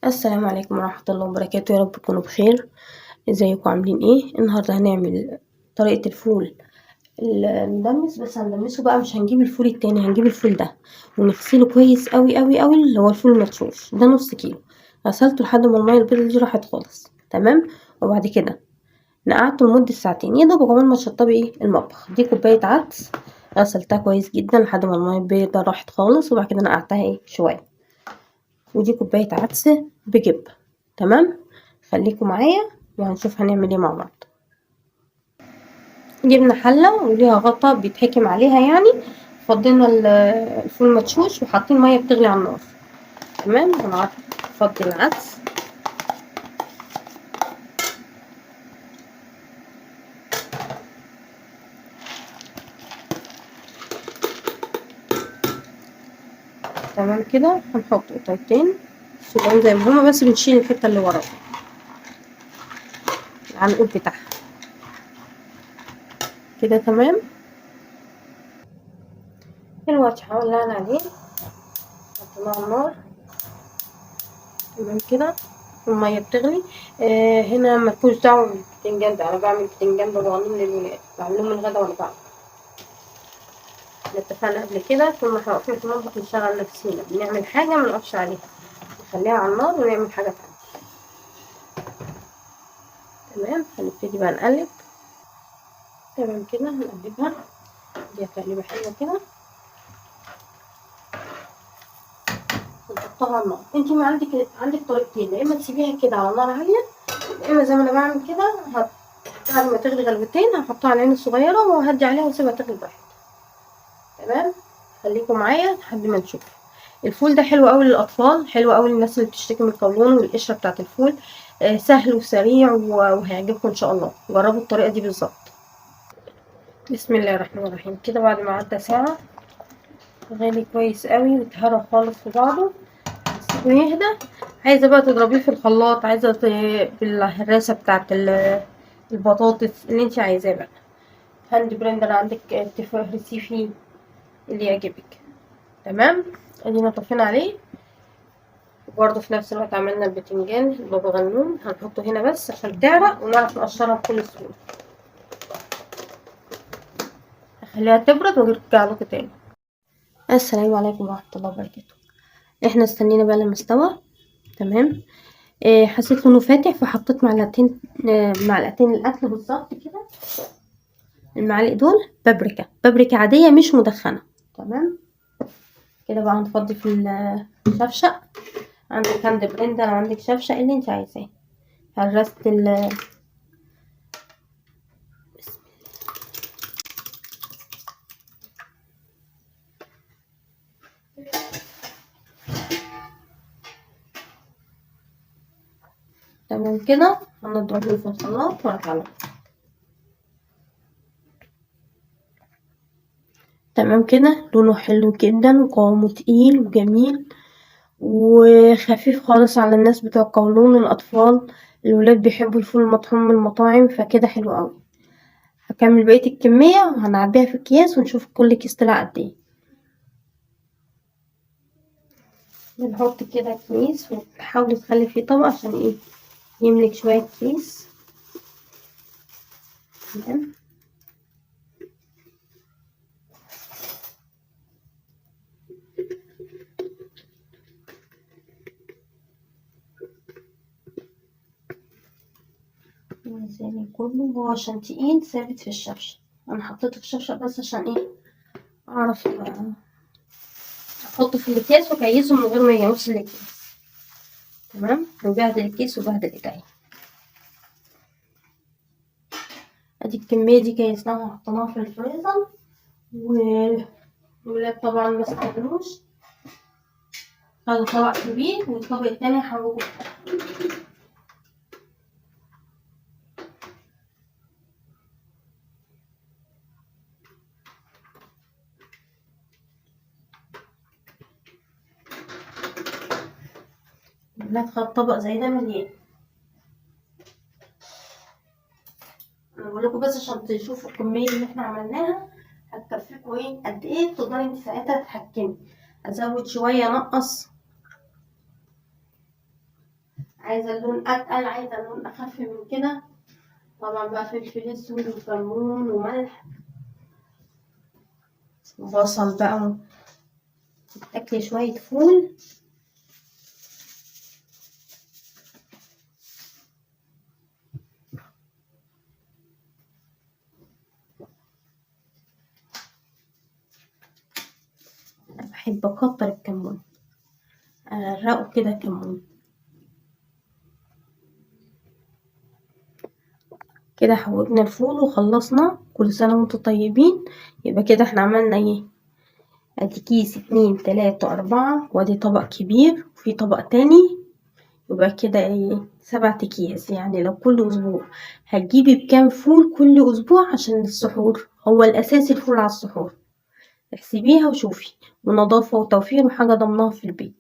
السلام عليكم ورحمة الله وبركاته. يا رب تكونوا بخير. ازيكم عاملين ايه؟ النهارده هنعمل طريقة الفول المدمس، بس هندمسه بقى، مش هنجيب الفول التاني، هنجيب الفول ده ونغسله كويس قوي قوي قوي، اللي هو الفول المدشوش ده. نص كيلو غسلته لحد ما المية البيضة دي راحت خالص، تمام. وبعد كده نقعته لمدة ساعتين يا دوب قبل ما تشطبي ايه المطبخ. دي كوباية عدس غسلتها كويس جدا لحد ما المية البيضة راحت خالص، وبعد كده نقعتها ايه شوية. ودي كوباية عدس بجبة، تمام. خليكم معايا وهنشوف هنعمل ايه مع بعض. جبنا حلة وليها غطا بيتحكم عليها يعني، فضينا الفول المدشوش وحاطين مية بتغلي على النار، تمام. هنفضي العدس. تمام كده. هنحط قطعتين صغيرين زي ما هما، بس بنشيل الحتة اللي ورا العنقود بتاعها كده، تمام. دلوقتي هولعنا عليه، حطيناه على النار، تمام كده. المية بتغلي. هنا مالكوش دعوة بالبتنجان ده، أنا بعمل بتنجان بابا غنوم للولاد، بعمل لهم الغدا وأنا بعمل. احنا اتفقنا قبل كده طول ما احنا واقفين في المطبخ نشغل نفسينا، بنعمل حاجة ما نقفش عليها، نخليها على النار ونعمل حاجة تانية، تمام. هنبتدي بقى نقلب، تمام كده. هنقلبها، دي تقليبة حلوة كده، ونحطها على النار. انتي ما عندك طريقتين، يا اما تسيبيها كده على نار عالية، يا اما زي ما انا بعمل كده، بعد ما تغلي غلوتين هحطها على العين الصغيرة وهدي عليها واسيبها تغلي براحتها، تمام. خليكم معايا لحد ما نشوف. الفول ده حلو قوي للاطفال، حلو قوي للناس اللي بتشتكي من القولون والقشرة بتاعت الفول. سهل وسريع وهيعجبكم ان شاء الله. جربوا الطريقة دي بالظبط. بسم الله الرحمن الرحيم. كده بعد ما عدى ساعة غالي كويس قوي واتهرى خالص في بعضه، سيبه يهدى. عايزة بقى تضربيه في الخلاط، عايزة بالهراسة بتاعت البطاطس، اللي انت عايزاه بقى، hand blender عندك تهرسيه فيه اللي يعجبك، تمام. ادينا طفينا عليه. وبرده في نفس الوقت عملنا البتنجان البابا غنوم، هنحطه هنا بس عشان تعرق ونعرف نقشرها بكل سهولة. هخليها تبرد ونرجع لكم تاني. السلام عليكم ورحمة الله وبركاته. احنا استنينا بقى لما استوى، تمام. حسيت لونه فاتح فحطيت معلقتين الاكل بالظبط كده، المعالق دول بابريكا، بابريكا عادية مش مدخنة، تمام كده. بقى هنفضي في الشفشق، عندك hand blender، عندك شفشق، اللي انت عايزاه. هرست ال بسم الله. تمام كده. هنضربه في الخلاط وارجع لكم. تمام كده. لونه حلو جدا وقوامه تقيل وجميل وخفيف خالص على الناس بتوع القولون، الاطفال، الولاد بيحبوا الفول المطحون من المطاعم، فكده حلو قوي. هكمل بقية الكمية وهنعبيها في اكياس ونشوف كل كيس طلع قد ايه. بنحط كده كيس وتحاولي تخلي فيه طبق عشان ايه يملك شوية كيس، تمام. نزل كله، هو عشان تقيل ثابت في الشفشة، انا حطيته في الشفشة بس عشان ايه اعرف احطه في الاكياس واكيسه من غير ما يعوز الاكياس، تمام. وبهدل الكيس وبهدل ايديا. ادي الكمية دي كيسناها وحطيناها في الفريزر، والولاد طبعا ما استغنوش، خدوا طبق كبير والطبق التاني حطوه. الولاد خد طبق زي ده مليان. انا بقول لكم بس عشان تشوفوا الكمية اللي احنا عملناها هتكفيكوا ايه قد ايه، تقدري انت ساعتها تتحكمي، ازود شوية انقص. عايزة اللون اتقل، عايزة اللون اخف من كده. طبعا بقى فلفل اسود وكمون وملح وبصل بقى، تاكلي شوية فول. أنا بحب اكتر الكمون، اغرقه كده كمون كده. حوجنا الفول وخلصنا. كل سنة وانتم طيبين. يبقى كده احنا عملنا ايه؟ ادي كيس 2 3 4، وادي طبق كبير وفي طبق تاني، يبقى كده ايه 7 اكياس. يعني لو كل اسبوع هتجيبي بكام فول كل اسبوع عشان السحور، هو الاساسي الفول على السحور. احسبيها وشوفي، ونظافة وتوفير وحاجة ضمناها في البيت.